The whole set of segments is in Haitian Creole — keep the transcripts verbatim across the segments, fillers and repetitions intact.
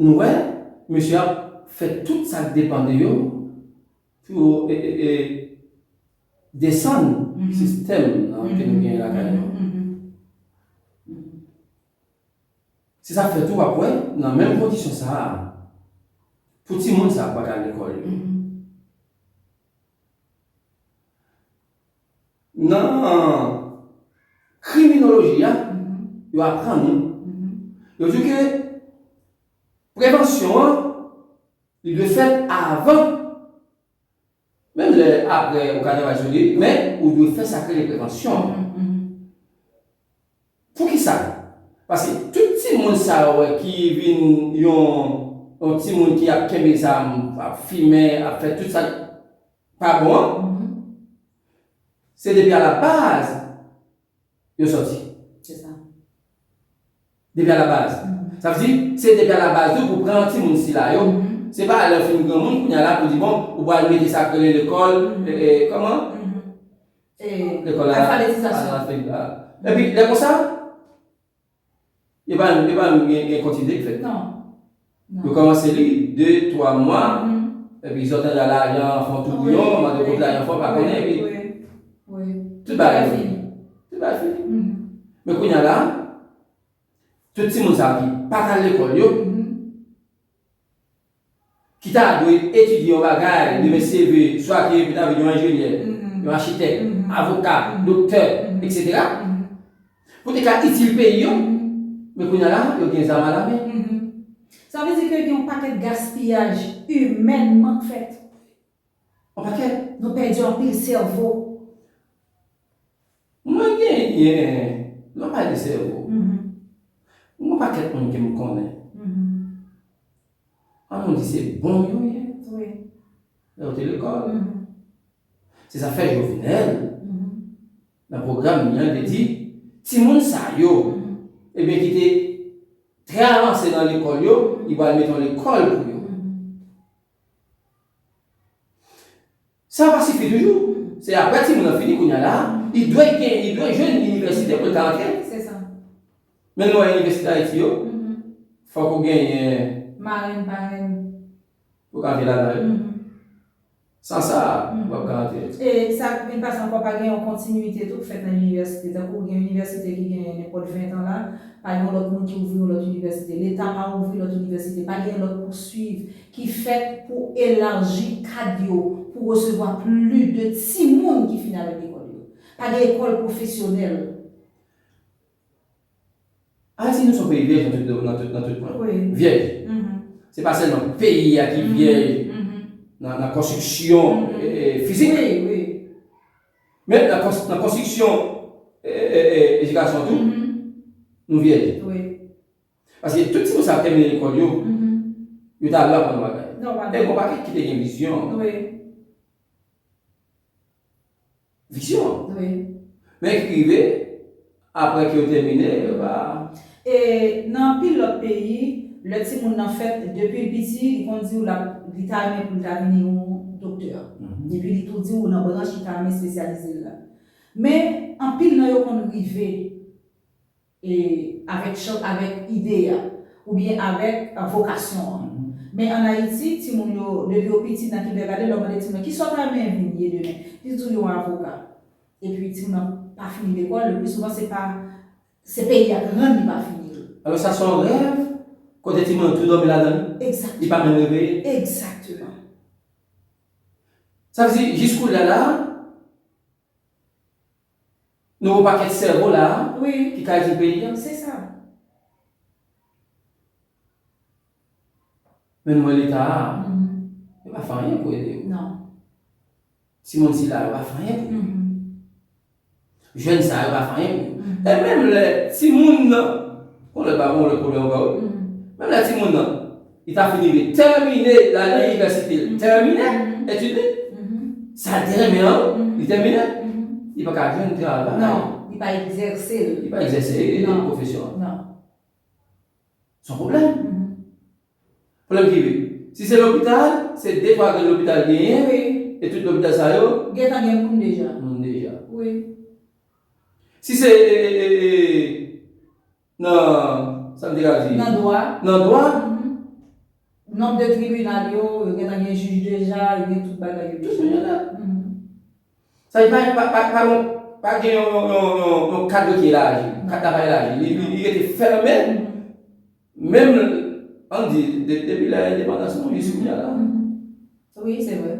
Nou wè, mesye ap fè tout sa k depann de yo pou e, e, e, desann sistèm nan ke nou genyen lakay nou. Se sa k fè tou w ap wè nan menm kondisyon sa a, pou timoun sa a pa ka al lekòl yo. Nan kriminoloji a, yo aprann nou, yo di ke prevansyon an, li dwe fèt avan. Menm lè apre ou ka travay sou li, men ou dwe fè sa k rele prevansyon. Poukisa? Paske tout timoun sa yo wè ki vin yon, yon timoun ki ap kenbe zam, ap fimen, ap fè tout sa k pa bon an, se depi a la baz yo sòti. Se sa. Depi a la baz. Sa vle di, se depi a la baz tou pou pran timoun sila yo. Se pa lè w fin granmoun, kounye a la pou di, bon, ou pral mete sa k rele lekòl, e, e, kòman? Lekòl la, alfabetizasyon. Epi, lè konsa, yo pa, yo pa gen, gen kontinite k fèt. Non. Yo kòmanse li de, twa mwa, epi zòt nan lajan, fè yon tou bouyon, mande kote lajan fè, pa konnen, epi tout bagay fini. Tout bagay fini. Men kounye a la, tout timoun sa ki pa t al lekòl yo, ki ta dwe etidye yon bagay, demen se vle swa ke yo ta vin yon enjenyè, yon achitèk, avoka, doktè, etsetera. Pou te ka itil peyi yo, men kounye a la, yo gen zam alamen. Sa vle di ke gen yon pakèt gaspiyaj imènman k fèt. Yon pakèt. Nou pèdi anpil sèvo. Mwen genyen, lè w pale de sèvo, mwen pakèt moun ke m konnen. An nou di se bon yo ye. Lè yo te lekòl. Se sa fè Jovenel, nan pwogram li an, te di, timoun sa yo, ebyen, ki te trè avanse nan lekòl yo, li pral mete yon lekòl pou yo. Sa pa sifi toujou. Se apre timoun nan fini kounye a la, li dwe gen, li dwe jwenn inivèsite pou l ka antre. Se sa. Men nou wè inivèsite Ayiti yo, fòk ou genyen marenn, parenn pou ka antre ladan yo. San sa, ou p ap ka antre. E sa k vin pase ankò, pa gen yon kontinwite tou k fèt nan inivèsite. Tankou gen inivèsite ki gen nenpòt ven tan la, pa gen yon lòt moun ki ouvri yon lòt inivèsite. Leta pa ouvri lòt inivèsite. Pa gen lòt pouswiv ki fèt pou elaji kad yo, pou resevwa plis de timoun ki fin avèk lekòl yo. Pa gen lekòl pwofesyonèl. Ayiti, nou se yon peyi vyèj nan tout, nan tout, nan tout pwen. Wi. Vyèj. Se pa sèlman peyi a ki vyèj nan, nan konstriksyon, e, e, fizik. Wi, wi. Men nan kons-, nan konstriksyon, e, e, e, edikasyon tou, nou vyèj. Wi. Paske tout timoun sa ap tèmine lekòl yo, yo ta dwe aprann yon bagay. Nòmalman. E gon pakèt ki te gen vizyon. Wi. Vizyon. Wi. Men ki rive, apre ke yo tèmine, yo pa. E nan anpil lòt peyi, lè timoun nan fèt, depi l piti, li konn di w l ap, li ta renmen pou l ta vin yon doktè. Epi li tou di w nan branch li ta renmen espesyalize l la. Men, anpil nan yo konn rive, e, avèk chan-, avèk ide a, oubyen avèk, a, vokasyon an. Men ann Ayiti, timoun yo, depi yo piti nan kindègadenn, lè w mande timoun nan, "Kisa w ta renmen vin ye demen?" Li di w yon avoka. Epi timoun nan pa fini lekòl, le pli souvan se pa, se peyi a k rann li pa fini l. Alò sa se yon rèv kote timoun yo tou dòmi ladan l. Egzakteman. Li pa menm reveye. Egzakteman. Sa vle di, jis kounye a la, nou yon pakèt sèvo la a, wi, ki ka itil peyi a. Se sa. Men nou wè Leta a, yo pa fè anyen pou ede yo. Non. Timoun sila yo pa fè anyen pou yo. Jèn sa yo pa fè anyen pou yo. E menm lè timoun nan, bon, lè pa bon, lè pwoblèm ankò, wi. Menm lè timoun nan, li ta fini de tèmine lane inivèsite l, tèmine etid li, sa l te renmen an, li tèmine, li pa ka jwenn travay. Non, li pa egzèse l. Li pa egzèse pwofesyon an. Non. Se yon pwoblèm. Pwoblèm ki vin. Si se lopital, se de twa grenn lopital genyen, e tout lopital sa yo gentan gen moun deja. Moun deja. Wi. Si se, e, e, e, e, nan, sa m te ka di? Nan dwa. Nan dwa, Nonb de tribinal yo, yo gentan gen jij deja, yo gen tout bagay yo deja. Tout moun yo la. Mhm. Sa vle di pa, pa, pa, pa, gen, pa gen yon, yon, yon, yon, yon kad ki elaji, kad la pa elaji. Li, li, li rete fèmen. Mhm. Menm, ann di, de, depi lè endepandans nou jis kounye a la. Mhm. Wi, se vre.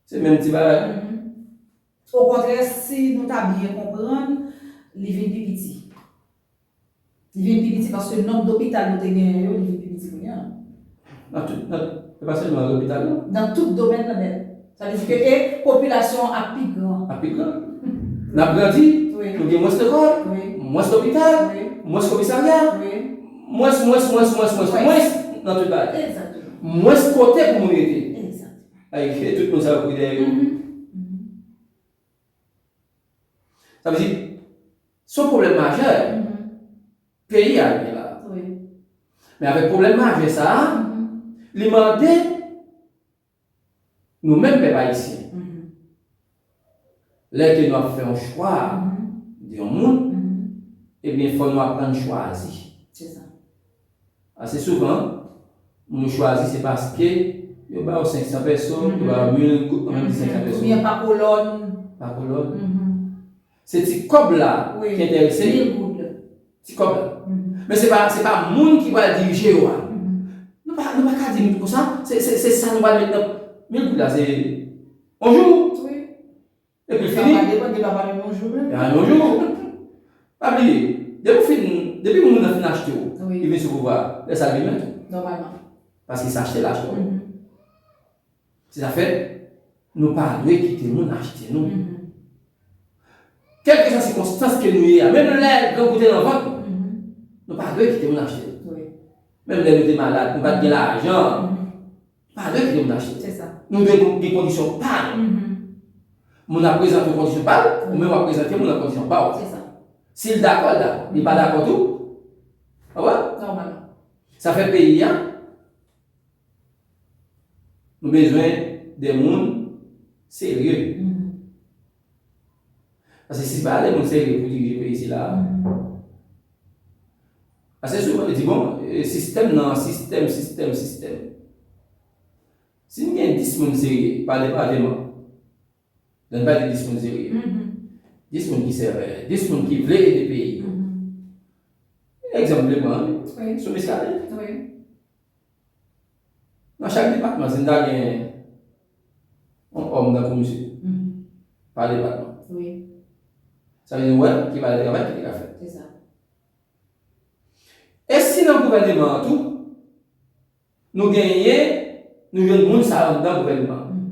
Se menm ti bagay. Mhm. Okontrè, si nou ta byen konprann, li vin pi piti. Li vin pi piti paske nonb lopital nou te genyen yo, li vin pi piti kounye a. Nan tout, nan, se pa sèlman lopital, non. Nan tout domèn nan nèt. Sa vle di ke e popilasyon an ap pi gran. Ap pi gran. N ap grandi, wi, nou gen mwens lekòl, wi, mwens lopital, wi, mwens komisarya, wi, mwens, mwens, mwens, mwens, mwens, mwens, mwens nan tout bagay. Egzakteman. Mwens kote pou moun rete. Egzakteman. Ay, e tout moun sa yo kouri dèyè yo. Mhm. Mhm. Sa vle di, se yon pwoblèm majè. Mhm. Peyi a ye la. Wi. Men avèk pwoblèm majè sa a, mhm, li mande nou menm pèp ayisyen, mhm, lè ke nou ap fè yon chwa, mhm, de yon moun, mhm, ebyen, fò nou aprann chwazi. Se sa. Ase souvan, moun yo chwazi se paske yo ba yo senk san peso, yo ba yo mil goud, mwen menm di senk san peso. Oubyen pa kolòn. Pa kolòn. Mhm. Se ti kòb la, wi, ki enterese yo. Mil goud. Ti kòb la. Mhm. Men se pa, se pa moun ki pral dirije yo a. Mhm. Nou pa, nou pa ka di m konsa, se, se, se sa nou pral met nan mil goud la, se yon jou. Wi. Epi l fini. Sa pa depann, li pa pale yon jou menm. Yon jou. Pa bliye, depi w fin, depi moun nan fin achte w, wi, li vin sou pouvwa, lè sa l vin menm tou. Nòmalman. Paske se achte l achte w. Mhm. Se sa fè, nou pa dwe kite moun achte nou. Mhm. Kèlkeswa sikonstans ke nou ye a, menm lè grangou te nan vant nou, mhm, nou pa dwe kite moun achte nou. Wi. Menm lè nou te malad, nou pa t gen lajan, mhm, nou pa dwe kite moun achte nou. Se sa. Nou dwe gen kondisyon pa nou. Mhm. Moun ap prezante w kondisyon pa l, ou menm w ap prezante moun nan kondisyon pa w. Se sa. Si l dakò, l dakò. Li pa dakò tou, w konprann? Nòmalman. Sa fè peyi a, nou bezwen de moun serye. Mhm. Paske si se pa de moun serye pou dirije peyi sila, mhm, ase souvan yo di, bon, e, sistèm nan, sistèm, sistèm, sistèm. Si n gen dis moun serye pa depatman, lè n pale de dis moun serye, mhm, dis moun ki sèvè, dis moun ki vle ede peyi. Mhm. Egzanp m vle pran, wi, wi, sou Miskaden. Wi. Nan chak depatman, si n ta gen yon òm tankou misye, mhm, pa depatman. Wi. Sa vle di, nou wè ki valè travay ki te ka fèt. Se sa. E si nan gouvèneman an tou, nou genyen, nou jwenn moun sa yo anndan gouvènman an. Mhm.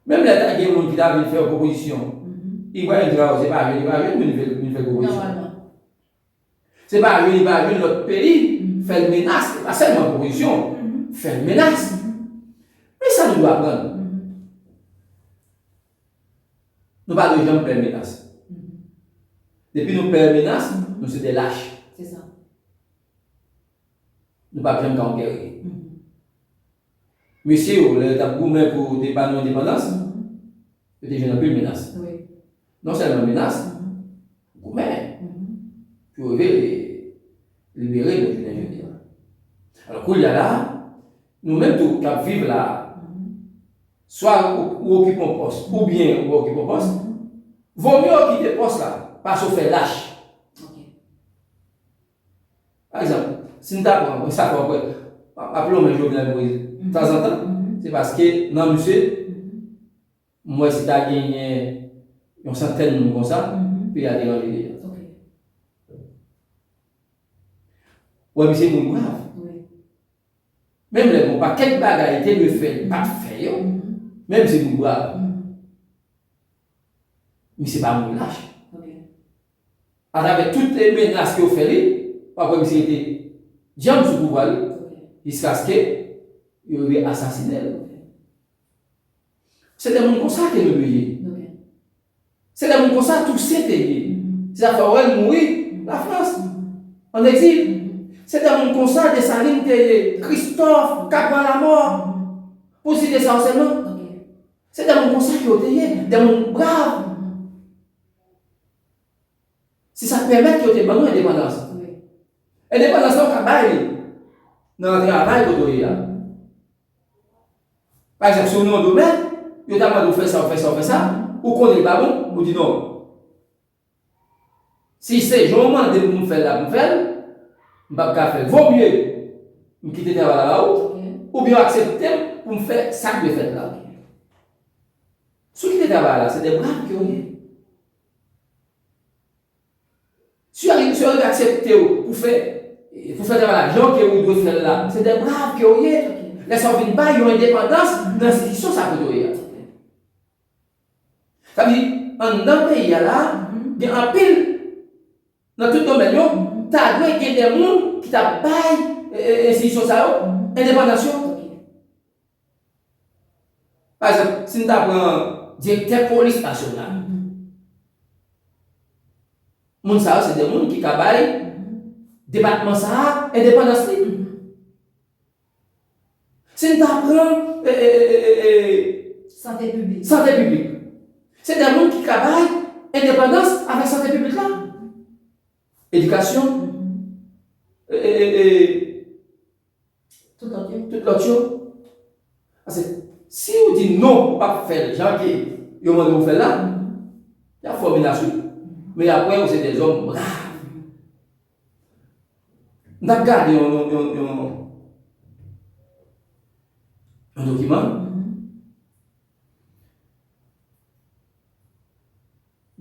Menm lè ta gen moun ki ta vin fè yon pwopozisyon, mhm, Ibrahim Traoré, se pa jwenn, li pa jwenn moun vin fè, vin fè pwopozisyon. Nòmalman. Se pa jwenn, li pa jwenn lòt peyi, mhm, fè l menas, se pa sèlman pwopozisyon, mhm, fè l menas. Mhm. Men sa nou dwe aprann. Mhm. Nou pa dwe janm pè menas. Mhm. Depi nou pè menas, mhm, nou se de lach. Se sa. Nou p ap janm ka konkeri. Mhm. Mesye yo, lè yo t ap goumen pou depa nou endepandans, mhm, yo te jwenn anpil menas. Wi. Non sèlman menas, mhm, goumen, mhm, pou yo rive libere nou jounen jodi a. Alò, kounye a la, nou menm tou k ap viv la, mhm, swa ou, ou okipe yon pòs, oubyen ou pa okipe yon pòs, mhm, vo mye w kite pòs la, pase w fè lach. Ok. Pa egzanp, si n ta pran, sa fè w wè, ap lonmen Jovenel Moïse, mhm, tanzantan, mhm, se paske nan misye, mhm, m wè si ta genyen yon santèn moun konsa, mhm, peyi a te ranje deja. Ok. Wè, misye moun brav. Wi. Menm lè gon pakèt bagay li te dwe fè, li pa t fè yo, mhm, menm si moun brav. Mhm. Misye pa moun lach. Ok. Atravè tout menas ke yo fè li, w ap wè misye rete djanm sou pouvwa li, ok, jiskaske yo rive asasinen l. Ok. Se de moun konsa ke nou dwe ye. Ok. Se de moun konsa Tousen te ye. Mhm. Se sa k fè w wè l mouri, mhm, Lafrans, mhm, an egzil. Mhm. Se de moun konsa Desalin te ye, Kristòf, Kabral Amò, mhm, pou site sa yo sèlman. Ok. Se de moun konsa ke yo te ye, de moun brav. Mhm. Se sa k pèmèt ke yo te ban nou endepandans. Wi. Endepandans la, ou ka bay li. nan travay kote w ye a. Pa egzanp, si w nan yon domèn, yo ta mande w fè sa, w fè sa, w fè sa, ou konnen l pa bon, ou di non. Si se jan w mande m pou m fè l la, pou m fè l, m p ap ka fè l. Vo mye m kite travay la ba ou, oubyen w aksepte m pou m fè sa k dwe fèt la. Si w kite travay la, se de brav ke w ye. Si yo, si yo aksepte w pou fè, pou fè travay la jan ke ou dwe fè l la, se de brav ke w ye. Lè sa w vin bay yon endepandans nan enstitisyon sa kote w ye a. Sa vle di, anndan peyi a la, gen anpil, nan tout domèn yo, ta dwe gen de moun ki ta bay, e, e, enstitisyon sa yo, endepandans yo. Pa egzanp, si n ta pran direktè polis nasyonal, moun sa yo se de moun ki ka bay depatman sa a endepandans li. Si n ta pran, e, e, e, e, e, Sante piblik. Sante piblik, se de moun ki ka bay endepandans avèk sante piblik la. Edikasyon, e, e, e, e, Tout lòt yo. Tout lòt yo. Paske si w di non, ou p ap fè l jan ke yo mande w fè l la, y ap fè w menas wi. Men apre, ou se de zòm brav. M t ap gade yon, yon, yon, yon, yon dokiman.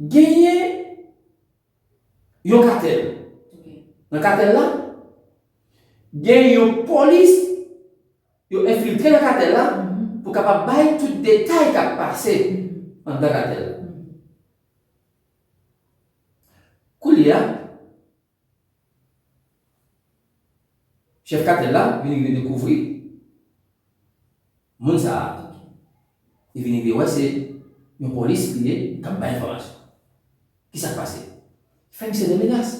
Genyen yon katèl. Nan katèl la, gen yon polis, yo enfiltre nan katèl la pou kapab bay tout detay k ap pase anndan katèl la. Koulye a, chèf katèl la vin rive dekouvri moun sa a. Li vin rive wè se yon polis li ye k ap bay enfòmasyon. Kisa k pase? Fè misye de menas.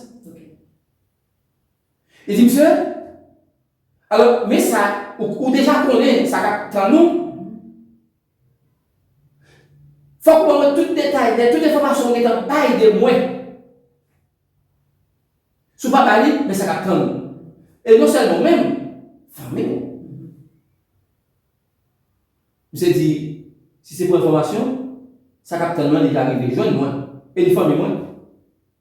Li di misye, alò, men sa, ou, ou deja konnen sa k ap tann ou. Fòk ou ban mwen tout detay, tout enfòmasyon ou gentan bay de mwen. Si w pa bay li, men sa k ap tann ou. E non sèlman ou menm, fanmi w. Misye di, si se pou enfòmasyon, sa k ap tann mwen, li ka rive jwenn mwen. E li fanmi mwen.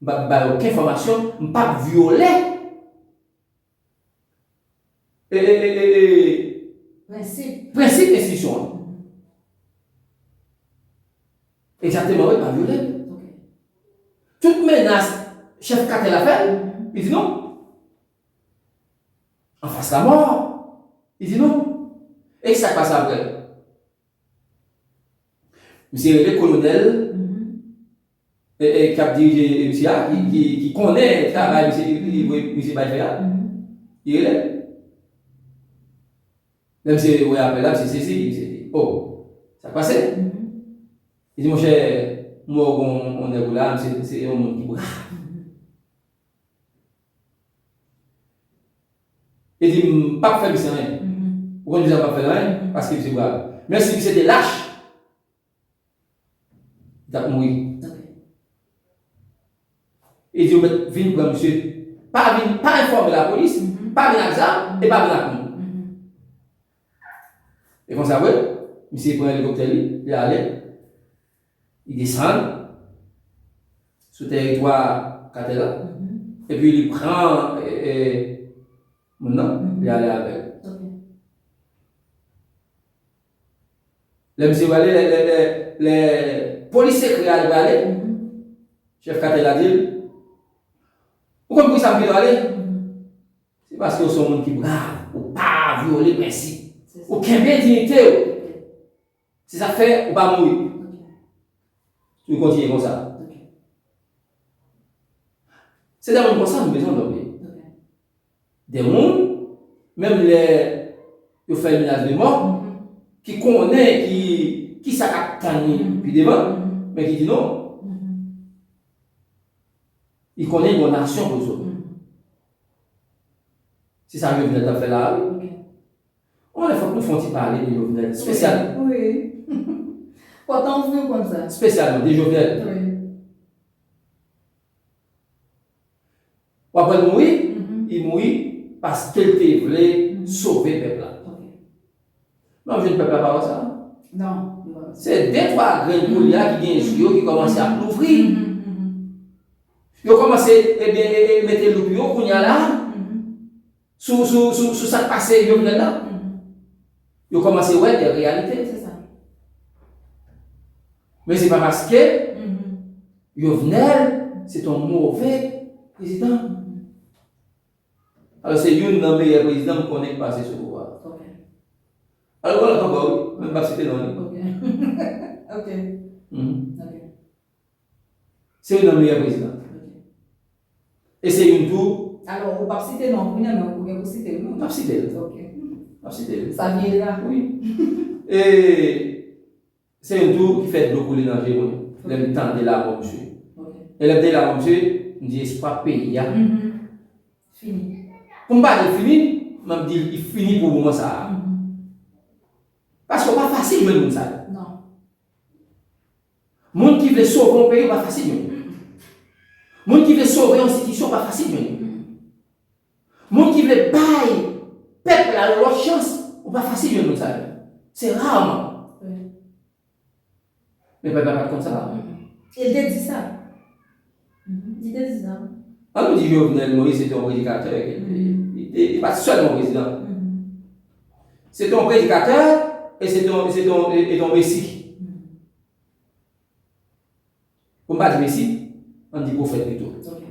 M p ap bay okenn enfòmasyon, m p ap vyole e, e, e, e, e, Prensip. Prensip enstitisyon an. Egzakteman, wi, pa vyole l. Tout menas chèf katèl la fè l, li di non. An fas lamò, li di non. E sa k pase apre? Misye rele kolonèl, e, e, k ap dirije misye a, ki, ki, ki konnen travay misye, ki, ki voye misye bay fè a. Li rele l. Lè misye wè apèl la, misye sezi, misye di, "O, sa k pase?" Li di, "Monchè, m wè w gon yon nèg ou la, misye se yon moun ki brav." Li di, "M p ap fè misye anyen." Ou konn kisa m p ap fè l anyen? Paske misye brav. Men si misye te lach, li t ap mouri. Li di, "Ou mèt vin pran misye. Pa vin, pa enfòme lapolis, pa vin ak zam, e pa vin ak moun." E konsa vre, misye pran elikoptè li, li ale. Li desann sou tèritwa katèl la. Epi li pran, e, e, moun nan, li ale avè l. Lè misye prale, lè, lè, lè, lè polis sekrè a li prale, chèf katèl la di l, "Ou konn poukisa m kite w ale? Se paske w se yon moun ki brav, ou pa vyole prensip, ou kenbe diyite w. Se sa k fè ou pa mouri." Li kontinye konsa. Se de moun konsa nou bezwen nan peyi. De moun, menm lè yo fè menas de mò, ki konnen ki, ki sa k ap tann li pi devan, men ki di non. Li konnen gon nasyon pou l sove. Se sa Jovenel t ap fè la a, wi. Yon lè fòk nou fè yon ti pale de Jovenel, espesyal. Wi. Pòtan ou fè konn sa. Espesyalman de Jovenel. Wi. W ap wè l mouri, li mouri paske l te vle sove pèp la. Ok. Men w jwenn pèp la pa wè sa. Non, yo pa wè sa. Se de twa grenn koulye a ki gen je yo ki kòmanse ap louvri. Mhm, mhm. Yo kòmanse, ebyen, e, e, mete loup yo kounye a la. Mhm. Sou, sou, sou, sou sa k pase Jovenel la. Mhm. Yo kòmanse wè de reyalite. Se sa. Men se pa paske Mhm. Jovenel se t yon move prezidan. Mhm. Alò, se youn nan meyè prezidan m konnen k pase sou pouvwa. Ok. Alò, gen lòt ankò, wi, men m p ap site non li. Ok. Ok. Mhm. Ok. Se youn nan meyè prezidan. Ok. E se youn tou. Alò, ou p ap site non, ou gen, ou gen pou site l, non? M ap site l. Ok. M ap site l. Sa vye la. Wi. E se youn tou ki fè dlo koule nan je mwen. Lè m tande lamò misye. Ok. E lè m tande lamò misye, m di espwa peyi a. Mhm. Fini. Pou m pa di l fini, m ap di l fini pou moman sa a. Mhm. Paske w pa fasil jwenn moun sa yo. Non. Moun ki vle sove yon peyi, w pa fasil jwenn. Mm-mm. Moun ki vle sove yon enstitisyon, w pa fasil jwenn. Mm-mm. Moun ki vle bay pèp la yon lòt chans, ou pa fasil jwenn moun sa yo. Se raman. Wi. Men pèp la pa t konn sa. Mm-mm. E l te di sa. Mhm. Li te di sa. An nou di Jovenel Moïse se te yon predikatè, li te, li te, li pa t sèlman prezidan. Mhm. Se te yon predikatè, e se te yon, se te yon, e, e te yon mesi. Mhm. Pou m pa di mesi, ann di pwofèt pito. Ok.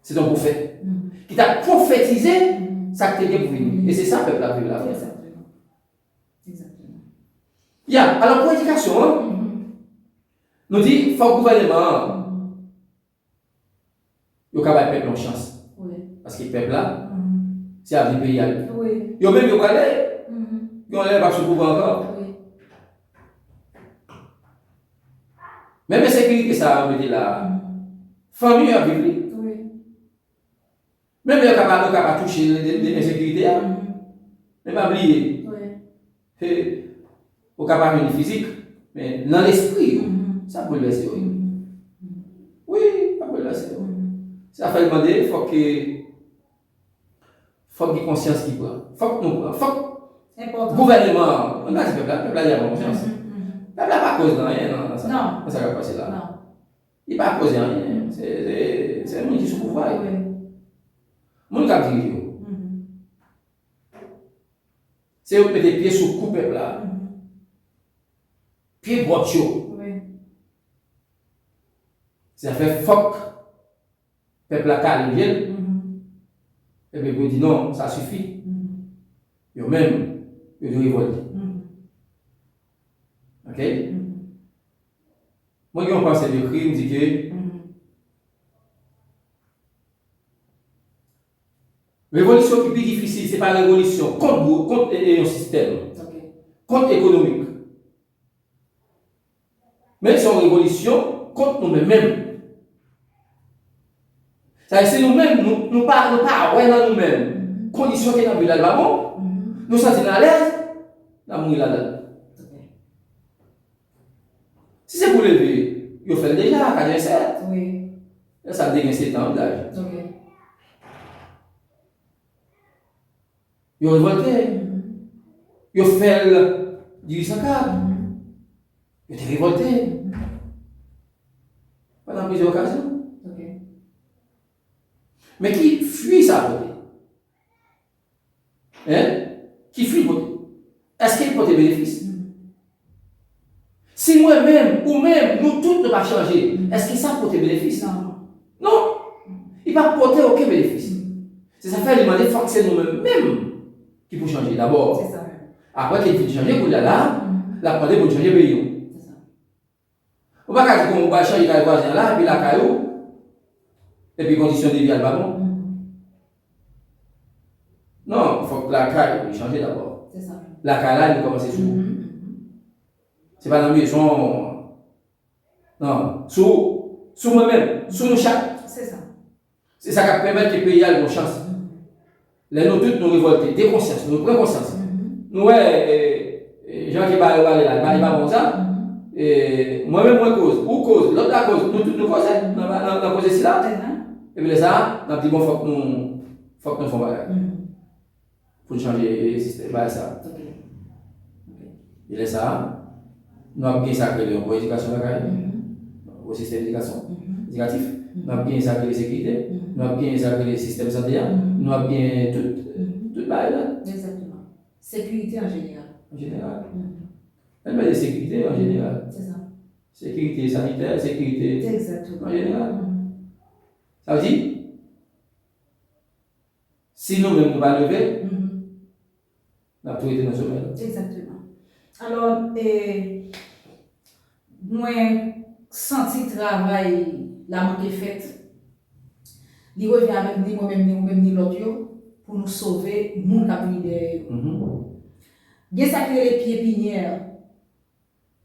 Se te yon pwofèt. Mhm. Ki t ap pwofetize Mhm. sa k te gen pou vini. Mhm. E se sa pèp la ap viv la. Egzakteman. Egzakteman. Ya, alò pou edikasyon an, Mhm. nou di fòk gouvèneman an, Mhm. yo ka bay pèp la yon chans. Wi. Paske pèp la, Mhm. se avni peyi a yo. Wi. Yo menm yo prale, Mhm. gen yon lè yo p ap sou pouvwa ankò. Wi. Menm ensekirite sa a yo mete la a, Mhm. fanmi yo ap viv li. Wi. Menm lè yo ka pa, yo ka pa touche de, de, de ensekirite a. Mhm. Men pa bliye. Wi. He, ou ka pa jwenn li fizik, men nan lespri yo, Mhm. sa boulvèse yo. Mhm. Wi, sa boulvèse yo. Mhm. Sa fè l mande, fòk ke, fòk gen konsyans ki pran. Fòk nou pran. Fòk Enpòtan. Gouvèneman an, mwen pa di pèp la, pèp la deja pran konsyans. Mhm, mhm. Pèp la pa koz nan anyen nan, nan sa, Non. nan sa k ap pase la. Non. Li pa koze anyen. Se, se, se moun ki sou pouvwa yo. Wi. Moun k ap dirije yo. Mhm. Se yo k mete pye sou kou pèp la. Mhm. Pye bòt yo. Wi. Sa fè fòk pèp la kale je l. Mhm. Epi pou yo di non, sa sifi. Mhm. Yo menm, yo dwe revòlte. Mhm. Ok? Mhm. Mwen gen yon panse m ekri, m di ke Mhm. revolisyon ki pi difisil, se pa revolisyon kont gwo-, kont, e, e, yon sistèm, Ok. kont ekonomik. Men se yon revolisyon kont nou menm menm. Sa vle di, si nou menm, nou, nou pa, nou pa wè nan nou menm, Mhm. kondisyon ke n ap viv la, li pa bon, Mhm. nou santi n alèz, n ap mouri ladan l. Ok. Si se pou leve, yo fè l deja, katrevensèt. Wi. Lè sa m te gen sèt an, m laj. Ok. Yo revòlte. Mhm. Yo fè l diviz an kat. Mhm. Yo te revòlte. Mhm. Pandan plizyè okazyon. Ok. Men ki fwi sa pote? Hein? Ki fwi pote? Èske l pote benefis? Mhm. Si mwen menm, ou menm, nou tout nou pa chanje, Mhm. èske sa pote benefis? Non. Non. Li pa pote okenn benefis. Mhm. Se sa fè li mande fòk se nou menm menm ki pou chanje dabò. Se sa menm. Apre ke l fin chanje kounye a la, Mhm. l ap mande pou n chanje peyi nou. Se sa. Ou pa ka di ke w pral chanje kay vwazen an la, epi lakay ou, epi kondisyon de vi a l pa bon. Mhm. Non, fòk lakay ou li chanje dabò. Se sa menm. Lakay la, li kòmanse sou ou. Mhm, mhm. Se pa nan mezon, non, sou, sou mwen menm, sou nou chak. Se sa. Se sa k ap pèmèt ke peyi a gen yon chans. Lè nou tout nou revòlte, de konsyans, nou pran konsyans. Mhm. Nou wè, e, e, jan ke bagay yo ale la, li pa, li pa bon sa. Mhm. E, mwen menm mwen koz, ou koz, lòt la koz, nou tout nou koze nan, nan, nan koze sila. Mhm. Epi lè sa, n ap di bon, fòk nou, fòk nou fè yon bagay. Mhm. pou n chanje sistèm bagay sa. E lè sa a, nou ap gen sa k rele yon bon edikasyon lakay, yon sistèm edikasyon, edikatif. Nou ap gen sa k rele sekirite, nou ap gen sa k rele sistèm sante a, nou ap gen tout, tout bagay la. Egzakteman. Sekirite an jeneral. An jeneral. Lè n pale de sekirite an jeneral. Se sa. Sekirite sanitè, sekirite an jeneral. Sa vle di, si nou menm nou pa leve, n ap tou rete nan somèy la. Egzakteman. Alò, e, mwen santi travay la manke fèt. Li revyen avèk ni mwen menm, ni ou menm, ni lòt yo, pou nou sove moun k ap vini dèyè yo. Gen sa ki rele pye pinyè.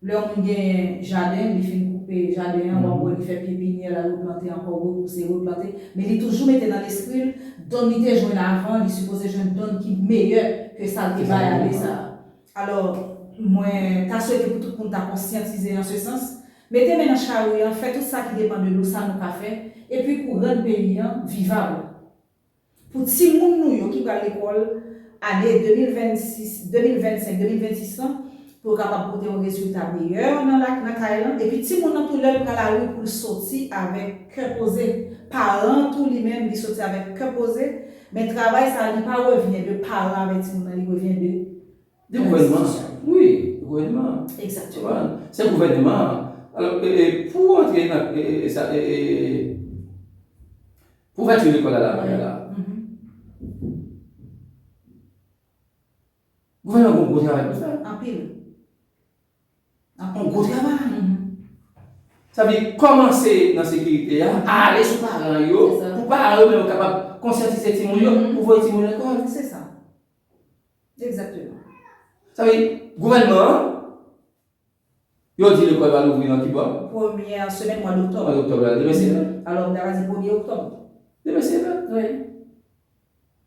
Lè yon moun genyen jaden, li fin koupe jaden an, w ap wè li fè pye pinyè l al replante ankò, repouse, replante. Men li toujou mete nan lespri l, donn li te jwenn avan, li sipoze jwenn donn ki meyè ke sa l te bay ale sa a. Alò, mwen ta swete pou tout moun ta konsyantize an se sans. Mete men nan chari an, fè tout sa ki depann de nou, sa nou ka fè, epi pou rann peyi an vivab. Pou timoun nou yo ki pral lekòl ane de mil vennsis, de mil vennsenk, de mil vennsis lan, pou yo kapab pote yon rezilta meyè nan la, nan kay lan, epi timoun nan tou lè l pral lari pou l soti avèk kè poze. Paran an tou li menm li soti avèk kè poze, men travay sa a li pa revyen de paran avèk timoun nan, li revyen de De gouvènman an. Wi, de gouvènman an. Egzakteman. Se gouvènman an. Alò, e, e, pou antre nan, e, e, sa, e, e, pou vèti lekòl la, la, bagay la. Gouvènman an gon gwo travay pou l fè. Anpil. Anpil. Gon gwo travay. Sa vle di, kòmanse nan sekirite a, ale sou paran yo, pou paran yo menm yo kapab konsyantize timoun yo, pou voye timoun yo lekòl. Se sa. Egzakteman. Sa vle di, gouvènman an, yo di lekòl va louvri nan ki bò? Premyè semèn mwa doktòb. Mwa doktòb la, demen se lè. Alò, m ta ka di premye oktòb. Demen se lè. Wi.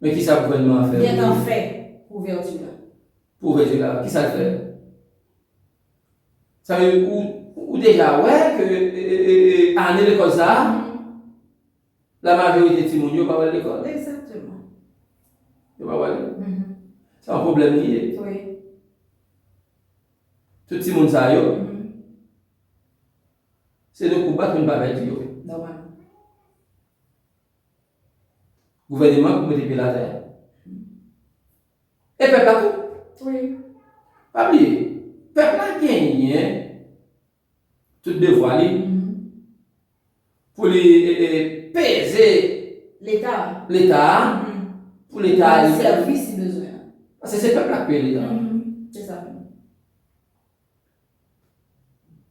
Men kisa gouvènman an fè? Gentan fè pou ouvèti la. Pou ouvèti la, kisa l fè? Sa vle di, ou, ou deja wè ke, e, e, e, e, ane lekòl sa a, la majorite timoun yo pa pral lekòl. Egzakteman. Yo pa pral. Se yon pwoblèm li ye. Wi. Tout timoun sa yo, se nou k pou bat pou n pa pèdi yo. Nòmal. Gouvènman pou mete pye l atè. E pèp la tou. Wi. Pa bliye, pèp la genyen tout devwa li pou li, e, e, peze Leta. Leta a, pou Leta a li fè sèvis li bezwen an. Paske se pèp la k peye Leta a. Se sa menm.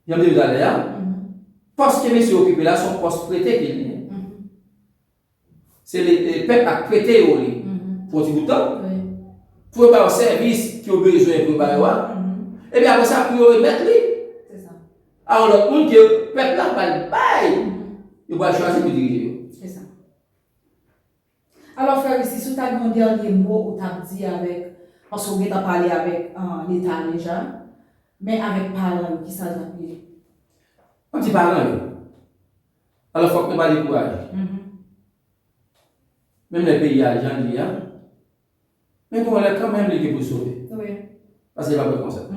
Jan m te di w talè a, pòs ke mesye okipe la, se yon pòs prete ke l ye. Se le, e, pèp la k prete yo li pou yon ti bout tan, pou yo ba yo sèvis ke yo bezwen pou yo ba yo a, epi apre sa, pou yo remèt li a yon lòt moun ke pèp la pral bay, yo pral chwazi pou dirije yo. Alò, frè Risti, si w ta gen yon dènye mo ou t ap di avèk, paske w gentan pale avèk, ah, Leta deja, men avèk paran yo, kisa l t ap ye? M ap di paran yo. Alò, fòk nou pa dekouraje. Menm lè peyi a jan l ye a, men gon lè kanmenm li gen pou l sove. Paske li pa prèt konsa.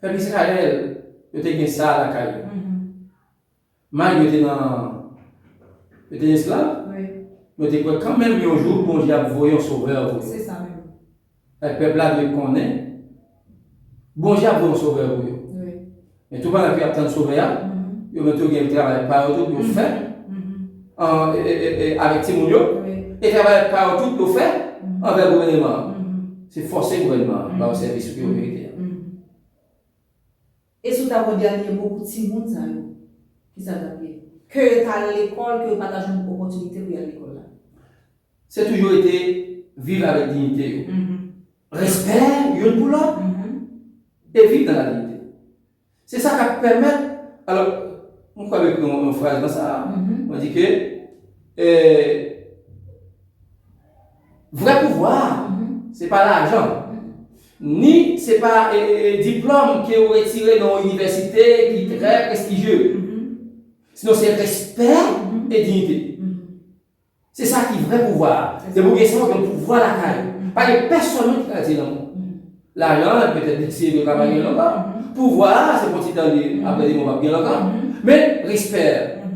Pèp Izrayèl, yo te gen sa lakay yo. Malgre yo te nan, yo te esklav, men yo te kwè kanmenm yon jou Bondye ap voye yon sovè pou yo. Se sa menm. Èk pèp la dwe konnen Bondye ap voye yon sovè pou yo. Men tou pandan ke y ap tann sovè a, yo menm tou gen travay pa yo tou pou yo fè. An, e, e, e, e, avèk timoun yo. E travay pa yo tou pou yo fè anvè gouvènman an. Se fòse gouvènman an ba yo sèvis yo merite a. E si w ta gon dènye mo pou timoun sa yo, kisa l t ap ye? Ke yo t al lekòl, ke yo pa ta jwenn opòtinite pou y al lekòl la. Se toujou rete viv avèk diyite yo. Respè youn pou lòt, e viv nan ladiyite. Se sa k ap pèmèt, alò, mwen kwè m ekri yon, yon fraz nan sa a, mwen di ke, e, vrè pouvwa a, se pa lajan, ni se pa, e, e, e, diplòm ke ou retire nan yon inivèsite ki trè prestijye. Sinon, se respè e diyite. Se sa ki vrè pouvwa a. Depi w gen sa, w gen pouvwa lakay ou. Pa gen pèsonn ki ka di lanmou. Lajan an, petèt, se yo ka pa gen l ankò. Pouvwa a, se pou ti tan li, apre de mwa, p ap gen l ankò. Men, respè,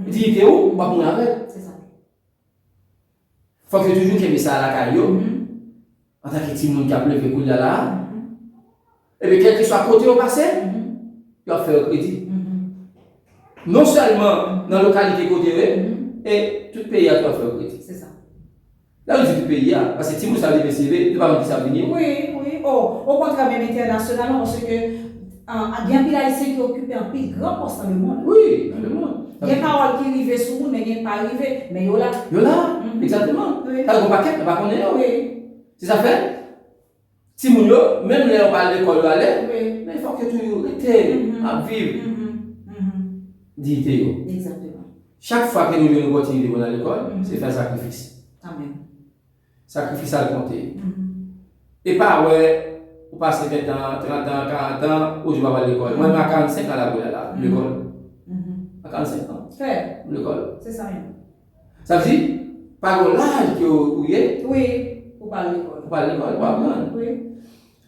diyite ou, w ap mouri avè l. Fòk yo toujou kenbe sa lakay yo, antanke timoun k ap leve kounye a la a. Ebyen, kèlkeswa kote yo pase, yo ap fè yo kredi. Non sèlman nan lokalite kote yo ye, e tout peyi a tou ap fè yo kredi. Lè yo di tout peyi a, paske timoun sa yo deplase, yo pa konn ki sa ap vini. Wi, wi. O, okontrè, menm entènasyonalman, paske, ah, gen anpil Ayisyen ki okipe anpil gran pòs nan lemonn. Wi, nan lemonn. Gen pawòl ki rive sou moun, men gen pa rive, men yo la. Yo la, egzakteman. Sa gen yon pakèt, nou pa konnen yo. Se sa fè, timoun yo, menm lè yo pa al lekòl, yo ale, men fòk yo toujou rete, ap viv diyite yo. Chak fwa ke nou jwenn opòtinite pou n al lekòl, se fè sakrifis. Sakrifis la konte. E pa wè, ou pase ven tan, trant an, karant an, ou di w pa pral lekòl. Mwen, mwen a karannsenk an la, la, lekòl. A karannsenk an. M lekòl. Sa vle di, pa gen laj ke ou ye, ou pa al lekòl. Ou pa al lekòl, ou pa aprann.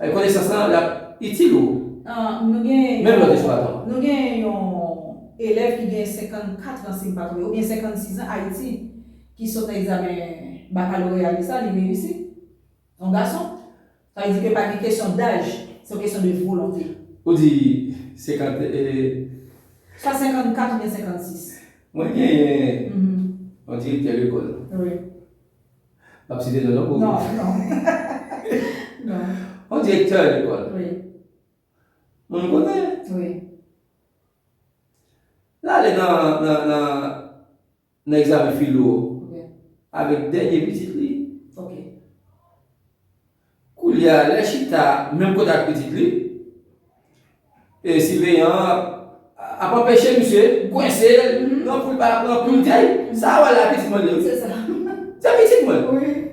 E konesans lan, l ap itil ou. Ah, nou gen, menm lè w te sou baton. Nou gen yon elèv ki gen senkannkat an, si m pa twonpe, oubyen senkannsis an, Ayiti, ki sot nan egzamen bakaloreya li sa, li reyisi. Yon gason. Sa vle di ke pa gen kesyon daj, se yon kesyon de volonte. Ou di senkant, e, swa senkannkat oubyen senkannsis. Mwen genyen yon direktè lekòl. Wi. M ap site non, non, pou... Non, non. Non. Yon direktè lekòl. Wi. Moun konnen. Wi. L ale nan, nan, nan, nan egzamen filo avèk dènye pitit li. Koulye a, lè chita menm kote ak pitit li, e siveyan an ap, ap anpeche misye, kwense l, pran pou l pa pran pou l di, "Sa w wè la, pitit mwen li ye." Se sa. Se pitit mwen.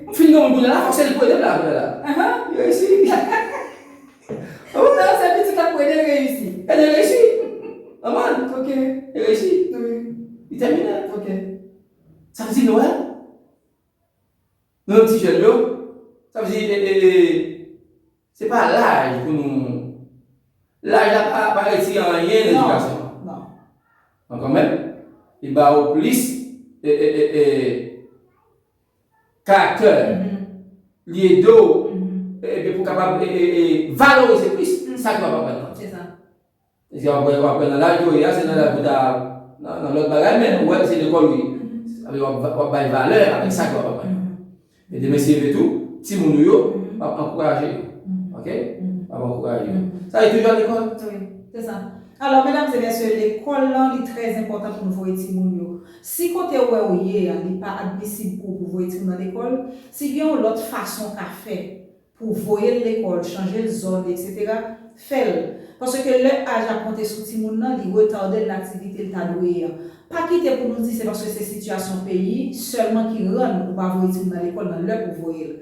M fin gen moun kounye a la, fòk se li pou ede m la, kounye a la. Li reyisi. Non, se pitit la pou ede l reyisi. Ede l reyisi. Anmwey. Ok. Li reyisi. Wi. Li tèmine. Ok. Sa vle di nou wè? Nou menm ti jèn yo, sa vle di, e, e, e, se pa laj pou nou, laj la pa, pa retire anyen nan edikasyon an. Non. An kanmenm, li ba ou plis, e, e, e, e, karaktè, li ede w, e, e, pou w kapab, e, e, e, valorize plis sa ke w ap aprann nan. Se sa. Paske w ap, w ap nan laj ou ye a, se nan laj pou ta nan, nan lòt bagay, men ou wè se lekòl ou ye. Sa vle di w ap, w ap bay valè avèk sa ke w ap aprann. E demen se leve tou, timoun ou yo, w ap ankouraje yo. Ok? W ap ankouraje yo. Sa vle di toujou al lekòl. Wi, se sa. Alò, medam e mesye, lekòl lan, li trè enpòtan pou nou voye timoun yo. Si kote ou wè ou ye a, li pa admisib pou ou pou voye timoun nan lekòl, si gen yon lòt fason w ka fè, pou voye l lekòl, chanje l zòn, etsetera, fè l. Paske lè aj ap konte sou timoun nan, li retade l nan aktivite l ta dwe ye a. Pa kite pou nou di se paske se sitiyasyon peyi sèlman ki rann ou pa voye timoun nan lekòl nan lè pou voye l.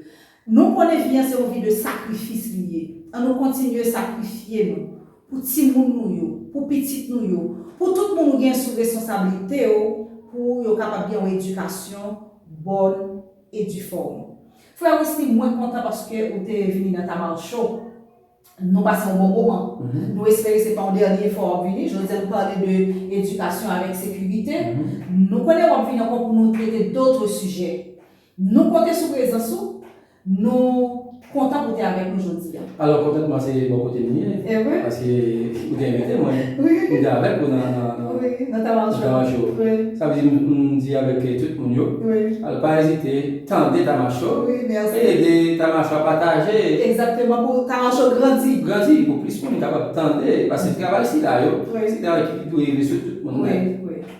Nou konnen vi an se yon vi de sakrifis li ye. Ann nou kontinye sakrifye nou pou timoun nou yo, pou pitit nou yo, pou tout moun ou gen sou responsablite w, pou yo kapab gen yon edikasyon bòn e difòm. Frè Wisly, mwen kontan paske ou te vini nan Tamar Show. Nou pase yon bon moman. Nou espere se pa yon dènye fwa w ap vini. Jodi a nou pale de edikasyon avèk sekirite. Nou konnen w ap vini ankò pou nou trete dòt sijè. Nou konte sou prezans ou. Nou kontan pou w te avèk nou jodi a. Alò, kontantman se bò kote m ye. E vre? Paske ou te envite mwen. Wi. M te avèk ou nan, nan, nan, nan Tamar Show. Nan Tamar Show. Wi. Sa vle di, m, m di avèk tout moun yo. Wi. Alò, pa ezite, tande Tamar Show. Wi, mèsi. E ede Tamar Show a pataje. Egzakteman, pou Tamar Show grandi. Grandi, pou plis moun kapab tande. Paske travay sila yo, wi, se travay ki dwe rive sou tout moun nèt. Wi, wi.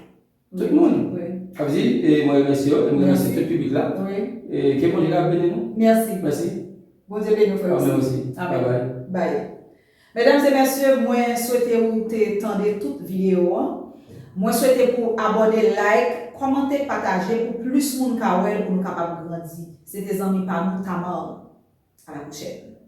Tout moun. Wi. Sa vle di, e mwen remèsye yo, e mwen remèsye tout piblik la. Wi. E ke Bondye ka beni nou. Mèsi. Mèsi. Bondye beni w, frè. Amèn osi. Amèn. Bye bye. Bye. Medam e mesye, mwen swete ou te tande tout videyo an. Mwen swete pou w abòne, like, kòmante, pataje pou plis moun ka wè l, pou nou kapab grandi. Se te zanmi pa nou, Tamar. À la prochaine.